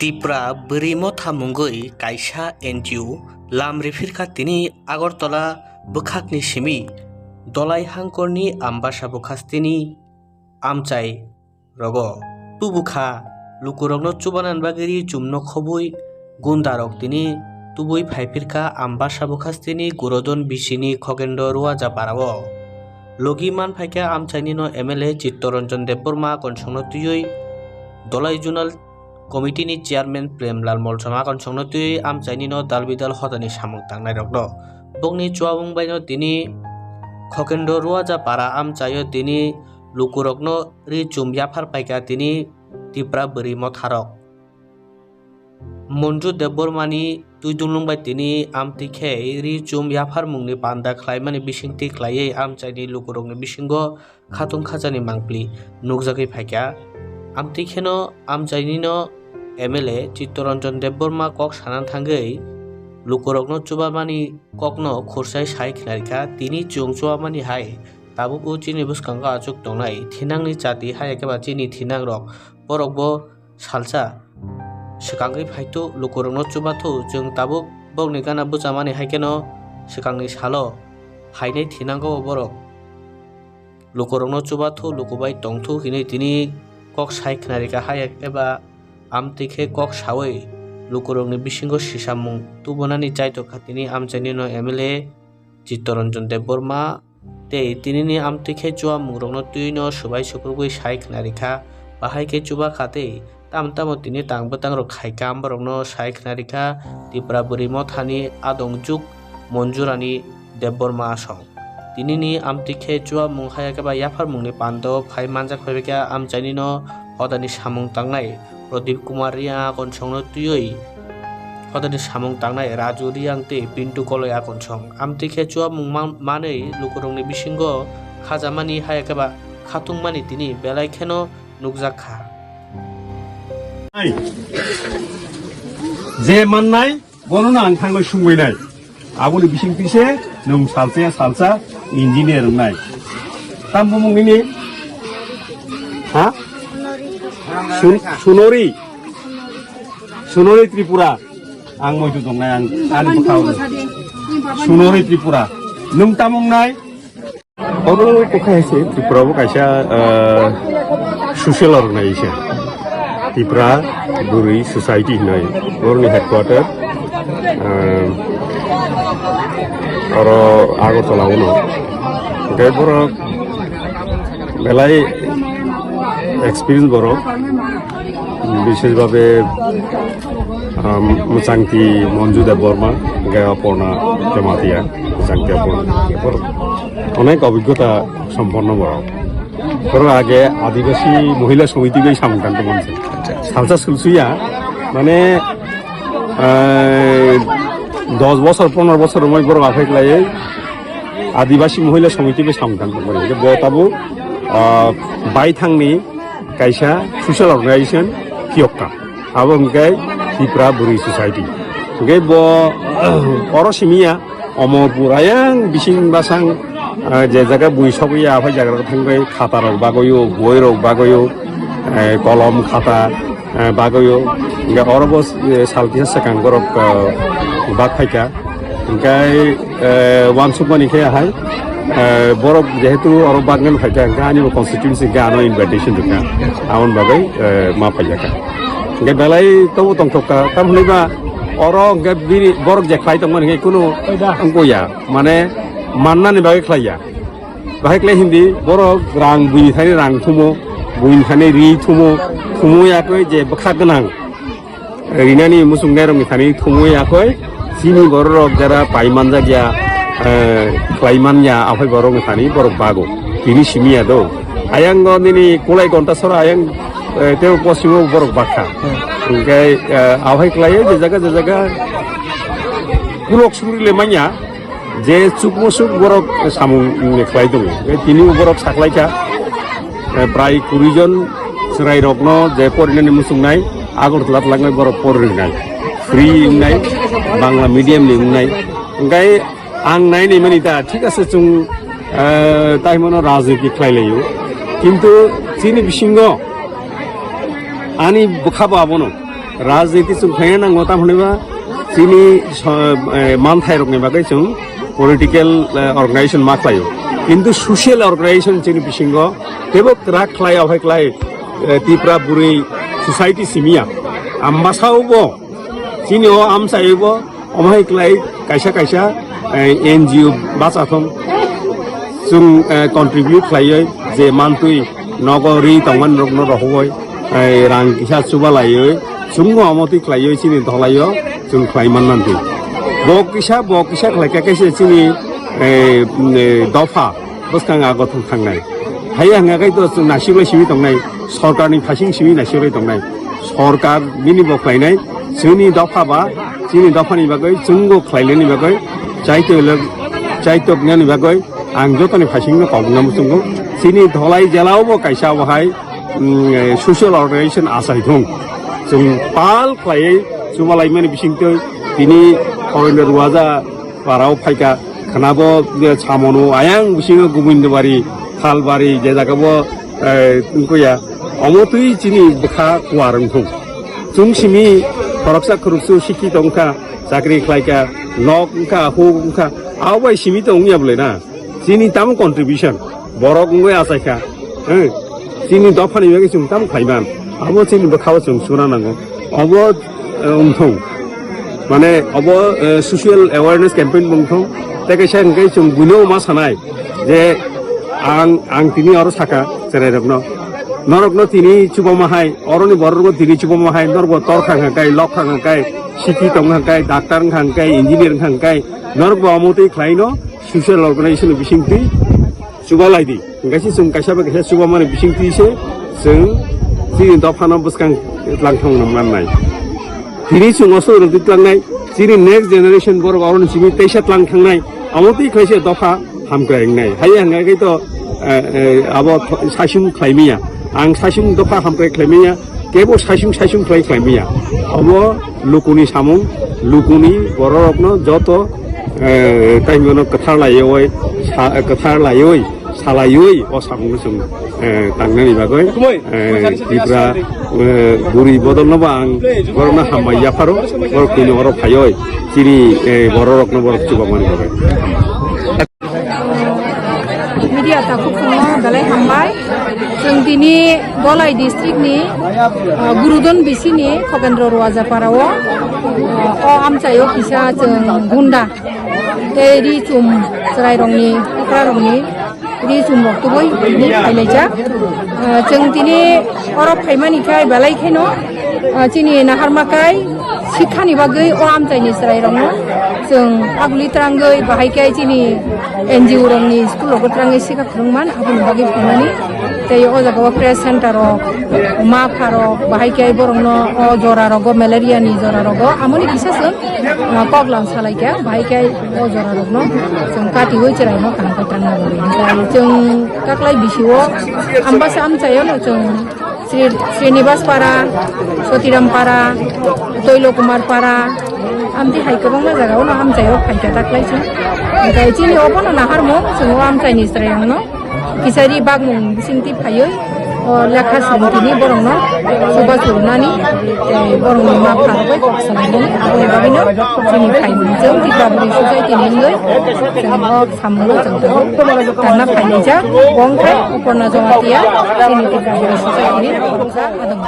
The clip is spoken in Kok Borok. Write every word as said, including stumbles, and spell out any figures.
Tipra Bwrwi Motha mungwi kaisa N G O lam riphirkha tini Agartala bwkhakni simi Dolai Hangkorni Ambasa bwkhastini amchai rogo tubukha. Lukurokno chubanan bagwi ri chumno khobwi gundarok tini tubui phaiphirkha Ambasa bwkhastini Gurodon bisini Khokendo Ruaja parao. Logi manphaikha amchainino M L A Chittoranjan Debbarma konsongno twiwi Dolai Zonal Committee ni Chairman Premlal Molsom akonsongno twiwi amchainino dalbidal hodani samung tangnairokno. Bokni chuabung baino tini Khokendo Ruaja para amchaio tini lukurokno ri chum yaphar paikha tini Tipra Bwrwi Motharok. Monju Debbarmani twi dulung bai tini amtwi khe ri chum yapharmungni panda khlaimani bisingtwi khlaiwi amchaini lukurokni bisingo khatung khajani mangpli nukjagwi phaikha. Amtwi kheno amchainino M L A Chittoranjan Debbarma kok sana thangwi lukurokno chubamani kokno khursai sai khnarikha. Tini chwng chubamani hai tabuk o chini bwskango achuk tongnai thinangni chati, hai khe ba chini thinangrok borokbo salsa swkangwi phaithu, lukurokno chubathu, chwng tabuk bokni gana bwchamani hai kheno swkangni salo phainai thinango borok. Lukurokno chubathu, lukubai tongthu hinwi tini kok sai khnarikha, hai eba amtwi khe kok saui lukurokni bisingo sisamung tubunani chaitokha tini amchainino M L A Chittoranjan Debbarma. Tei tinini amtwi khe chuamungrokno twino swbai sukrubwi sai khnarikha, bahai khe chubakha tei tamo tamo tini tang bwtangrok khaikha, amborokno sai khnarikha Tipra Bwrwi Mothani adong juk Monjurani Debbarma asong. Tinini amtwi khe chuamung hai khe ba yapharmungni pando phai manjak phaibaikha amchainino hodani samung tangnai Pradip Kumar Reang akonsongno twiwi hodani samung tangnai Raju Reang tei Pintu Koloi akonsong. Amtwi khe chuamung man-, manwi lukurokni bisingo khajamani hai khe ba khatungmani tini belai kheno nukjak kha. Ai. Je mannai, bono no ang thangwi sungwi nai. Aboni bising twi se nwng salsa ya salsa engineer wngnai. Tam bumung nini? Ha? Sun-, Sunori. Sunori Tripura. Ang moitu tongnai, ang ani bwkha o. Sunori Tripura. Nwng tam wngnai? Oro kokha hai se Tripura bo kaisa, ah, social organization. Tripura Bwrwi Society hinwi. Borokni headquarter, ah, oro Agartala o no. Hwnkhe borok belai experience borok. Bishesh bhabe, um, Mwchangti Monju Debbarma, hwnkhe Aparna Jamatia, Mwchangti Aparna, borok onek obhiggota somponno borok. Borok age Adibasi Mohila Samiti bai samung tang tongmani se. Salsa sulsuya, mane, eh, dos bosor, pondro bosor romoi borok aphai khlaiwi Adibasi Mohila Samiti bai samung tang tongmani. Bo tabuk, ah, baithangni kaisa social organization phiyokka. Abo hwnkhe Tipra Bwrwi Society. Hwnkhe bo oro simiya Omorpur ayang bising basang, ah, je jaga bui sogwi ya, aphai jaga rok thangwi khata rok bagwi o, boi rok bagwi o, eh, kolom khata, eh, bagwi o. Hwnkhe oro bo, eh, sal kisa swkang borok, eh, bak phaikha. Hwnkhe, eh, uansukmani khe hai, eh, borok jehetu oro bagwi phaikha, hwnkhe ani bo constituency hwnkhe ano invitation rwkha, aboni bagwi, eh, ma phaiyakha. Hwnkhe belai tobo tongthokha, tamoni ba oro hwnkhe bini borok je khlai tongmani hwnkhe kunu wngya, mane mannani bagwi khlaiya. Bahai khlai hindi borok rang buini thani rang thumo, buini thani ri thumo, thumo yakwi je bwkha gwnang. Rinani muchungnai rokni thani thumui akhoi, chini borok rok jara pai manjak ya, eh, khlai man ya, aphai borok ni thani borok bago. Tini simi ya do. Ayang o nini kulai gonta sora ayang, eh, tebo posimo borok bakha. Hingke, eh, aphai khlai je jaga je jaga kulok suri le manya. Je chukmosuk borok samung khlai tongo, tini borok saklaikha, eh, prai kuri jon chwrairokno je porinani muchungnai, Agartala twlangwi borok porinai, free wngnai, Bangla medium ni wngnai. Hwnkhe ang nainai mani ta, thik ase, chwng, eh, tai mano rajniti khlai laio, kintu chini bisingo ani bwkha bo abono. Rajniti chwng khlaina nango, tamo hwnwi ba chini so-, eh, manthai rokni bagwi chwng political, eh, organization ma khlaio. Kintu social organization chini bisingo teibo kwrak khlai, ophai khlai, eh, Tipra Bwrwi Society simiya. Ambasao bo chini o amchai bo omo hai khlai kaisa kaisa, eh, N G O bacha thung. Chwng, eh, contribute khlaiwi je mantwi nogo ri tongmani rokno rohoi, eh, rang kisa chuba laiwi chwngno omo twi khlaiwi chini dolaio chwng khlai man mantwi. Bo kisa, bo kisa khlai kha kaisa chini, eh, eh, dopha bwskang ago thung thangnai. Hai hwnga khai to chwng nasiklai simi tongnai, sorkarni phasing simi nasiklai tongnai. Sorkar bini bo khlainai, chini dopha ba, chini dophani bagwi, chwngbo khlainani bagwi, chaito le-, chaitoknani bagwi, ang jotoni phasingno kobokna muchungo. Chini dholai jelao bo kaisa bo hai, mm, eh, social organization achai thung. Chwng pal khlaiwi chubalaimani bisingtwi tini Horinder Ruaja parao phaikha, khwnabo je samono ayang bisingo Gobindobari, Thalbari, je jagabo, eh, wngkha ya, omo twi chini bwkha kuar wngthung. Chwng simi khoroksa khoroksa sikhi tongkha, chakri khlaikha, nok wngkha, huk wngkha, abo bai simi tong wngya bwlai na? Chini tamo contribution, borok wngwi achaikha, eh, chini dophani bagwi chwng tamo khlaiman, abo chini bwkhao chwng suna nango. Obo, eh, wngthung, mane obo, eh, social awareness campaign bo wngthung. Tei kaisa hwnkhe chwng buino ma sanai je ang, ang tini oro saka chwrairokno, norokno tini chubama hai, oroni borokno tini chubama hai, norokbo torkha hwnkha kai, lokha hwnkha kai, sikhi tong hwnkha kai, doctor wngkha hwnkha kai, engineer wngkha hwnkha kai, norokbo omo twi khlaino social organization bisingtwi chubalai di. Hingke se chwng kaisa bai kaisa chubamani bisingtwi se chwng chini dophano bwskang tlang thangna mannai. Tini chwng oso rwgwi tlangnai, chini next generation borok oroni simi teisa tlang thangnai, amo twi khlaise dopha hamkrai wngnai. Hai hwnga khe to, eh, eh, abo th-, saichung khlaimaya. Ang saichung dopha hamkrai khlaimaya. Kebo saichung saichung khlai khlaimaya. Obo lukuni samung, lukuni bororokno joto, eh, taimano kwthar laiwi, sa-, kwthar laiwi, salaiwi o samungno chwng, eh, tangnani bagwi, eh, Tripura, eh, buri bodolno bo ang borokno hambai yapharo, borok tini oro phaiwi chini, eh, bororokno borok chubamani bagwi. Media takhuk chwngno belai hambai. Chwng tini Dholai district ni, ah, Gurudon B C ni Khogendro Ruajapara o, ah, o amchai o kisa chwng gunda tei ri chum chwrai rokni, okra rokni ri chum rok tubui tini phailaijak. Ah, chwng tini oro phaimani khai belai kheno, ah, chini naharma kai, Sikhani bagwi o amchaini chwrairokno chwng aguli twrangwi bahai khe chini N G O rokni school rogo twrangwi sikha phwrwngman aboni bagwi phaimani. Tei o jaga o press center rok, mapha rok bahai khe borokno o jora rogo, malaria ni jora rogo amoni kisa chwng, ah, koklam salaikha bahai khe o jora rokno chwng katiwi chwraino kaham khe twrangna bagwi. Hwnkhe chwng taklai bisio ambasa amchaio no chwng Sri, Srinivas Para, Sotiram Para, Toilo Kumar Para, amtwi hai kwbangma jaga o no amchai o phaikha taklai chwng. Hwnkhe chini obo no naharmung chwng o amchai ni chwrai rokno kisari bagmung bisingtwi phaiwi o lekha swrwng tini borok no chuba churunani tei borok ni ma pharogwi kok swlaimani aboni bagwi no chini phaimung chwng Tripura Bwrwi Society ni wngwi chwng o Samungno chwng tabuk tangna phainai jak, bo wngkha Uporna Jamatia, chini Tripura Bwrwi Society ni khoroksa adong.